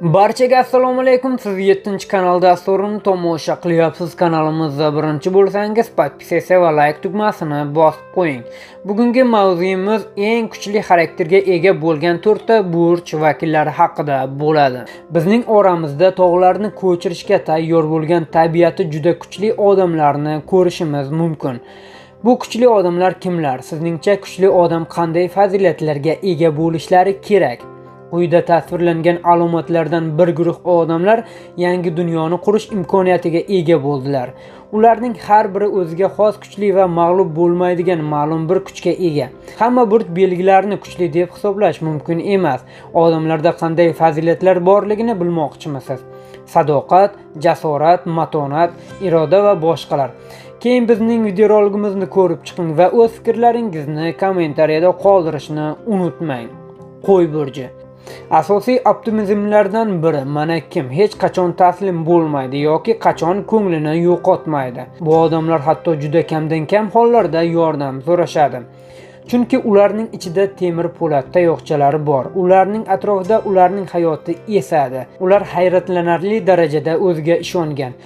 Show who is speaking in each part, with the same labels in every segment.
Speaker 1: Barchaga assalomu alaykum. Siz 7-kanal dasturini tomosha qilyapsiz. Kanalimizda birinchi bo'lsangiz, podpisatsiya va like tugmasini bosib qo'ying. Bugungi mavzuyimiz eng kuchli xarakterga ega bo'lgan 4 ta burch vakillari haqida bo'ladi. Bizning oramizda tog'larni ko'chirishga tayyor bo'lgan tabiati juda kuchli odamlarni ko'rishimiz mumkin. Bu kuchli odamlar kimlar? Sizningcha kuchli odam qanday fazilatlarga ega bo'lishlari kerak? Quyida tasvirlangan alomatlardan bir guruh odamlar yangi dunyoni qurish imkoniyatiga ega bo'ldilar. Ularning har biri o'ziga xos kuchli va mag'lub bo'lmaydigan ma'lum bir kuchga ega. Hamma burch belgilarini kuchli deb hisoblash mumkin emas. Odamlarda qanday fazilatlar borligini bilmoqchimisiz? Sadoqat, jasorat, matonat, iroda va boshqalar. Keyin bizning videorolikimizni ko'rib chiqing va o'z fikrlaringizni kommentariyada qoldirishni unutmang. Qo'y burji. Asosiy optimizmlardan biri mana kim hech qachon taslim bo'lmaydi yoki qachon ko'nglini yo'qotmaydi. Bu odamlar hatto juda kamdan kam hollarda yordam so'rashadi. Chunki ularning ichida temir po'lat tayoqchalari bor. Ularning atrofida ularning hayoti esadi. Ular hayratlanarli darajada o'ziga ishongan.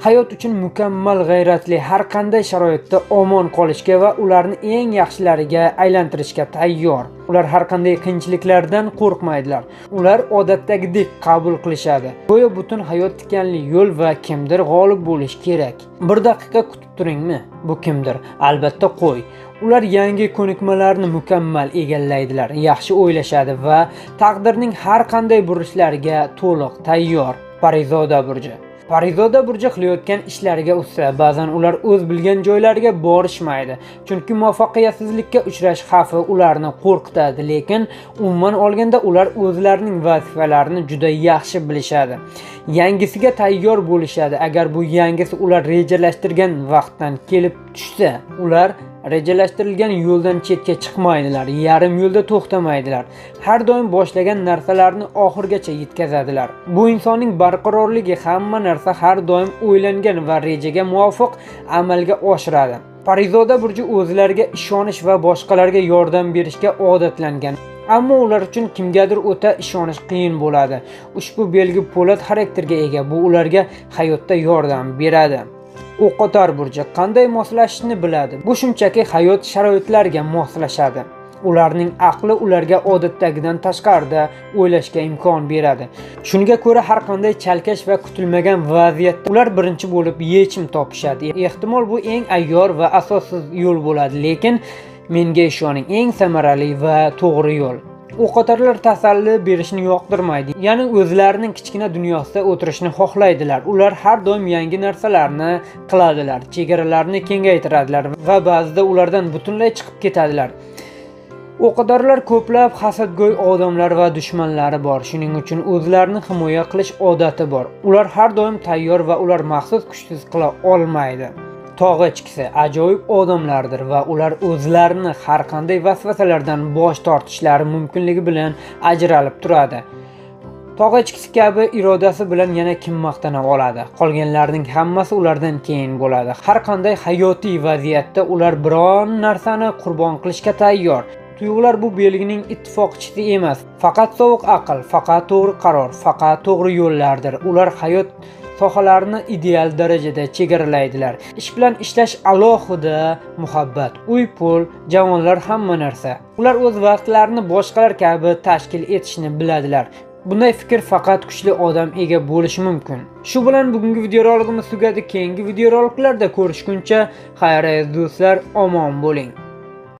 Speaker 1: Hayot uchun mukammal g'ayratli, har qanday sharoitda omon qolishga va ularni eng yaxshilariga aylantirishga tayyor. Ular har qanday qiyinchiliklardan qo'rqmaydilar. Ular odatdagidek qabul qilishadi. Go'yo butun hayot tikanli yo'l va kimdir g'olib bo'lish kerak. Bir daqiqa kutib turingmi? Bu kimdir? Albatta qo'y. Ular yangi ko'nikmalarni mukammal egallaydilar, yaxshi o'ylashadi va taqdirning har qanday burishlariga to'liq tayyor. Parizoda burji. Parizoda burji qilayotgan ishlariga usta. Ba'zan ular o'z bilgan joylariga borishmaydi, chunki muvaffaqiyatsizlikka uchrash xavfi ularni qo'rqitadi, lekin umuman olganda ular o'zlarining vazifalarini juda yaxshi bilishadi. Yangisiga tayyor bo'lishadi. Agar bu yangisi ular rejalashtirgan vaqtdan kelib tushsa, ular rejalashtirilgan yo'ldan chetga chiqmaydilar, yarim yo'lda to'xtamaydilar. Har doim boshlagan narsalarini oxirigacha yetkazadilar. Bu insonning barqarorligi, hamma narsa har doim o'ylangan va rejaga muvofiq amalga oshiradi. Parizoda burji o'zlariga ishonish va boshqalarga yordam berishga odatlangan. Ammo ular uchun kimgadir o'ta ishonish qiyin bo'ladi. Ushbu belgi po'lat xarakterga ega. Bu ularga hayotda yordam beradi. O'qotar burji qanday moslashishni biladi. Bu shunchaki hayot sharoitlariga moslashadi. Ularning aqli ularga odatdagidan tashqarida o'ylashga imkon beradi. Shunga ko'ra har qanday chalkash va kutilmagan vaziyatda ular birinchi bo'lib yechim topishadi. Ehtimol bu eng ayyor va asossiz yo'l bo'ladi, lekin menga ishoning, eng samarali va to'g'ri yo'l. O'qotarlar tasalli berishni yoqtirmaydi, ya'ni o'zlarining kichkina dunyosida o'tirishni xohlaydilar. Ular har doim yangi narsalarni qiladilar, chegaralarni kengaytiradilar va ba'zida ulardan butunlay chiqib ketadilar. O'qotarlar ko'plab hasadgo'y odamlar va dushmanlari bor. Shuning uchun o'zlarini himoya qilish odati bor. Ular har doim tayyor va ular maxsus kuchsiz qila olmaydi. Tog' echkisi ajoyib odamlardir va ular o'zlarini har qanday vasvasalardan bosh tortishlari mumkinligi bilan ajralib turadi. Tog' echkisi kabi irodasi bilan yana kim maqtana oladi? Qolganlarning hammasi ulardan keyin bo'ladi. Har qanday hayotiy vaziyatda ular biron narsani qurbon qilishga tayyor. Tuyg'ular bu belgining ittifoqchisi emas. Faqat sovuq aql, faqat to'g'ri qaror, faqat to'g'ri yo'llardir. Ular hayot sohalarini ideal darajada chegaralaydilar. Ish bilan ishlash alohida muhabbat, uy, pul, javonlar, hamma narsa. Ular o'z vaqtlarini boshqalar kabi tashkil etishni biladilar. Bunday fikr faqat kuchli odam ega bo'lishi mumkin. Shu bilan bugungi videorolikimiz tugadi. Keyingi videoroliklarda ko'rishguncha xayr aziz do'stlar, omon bo'ling.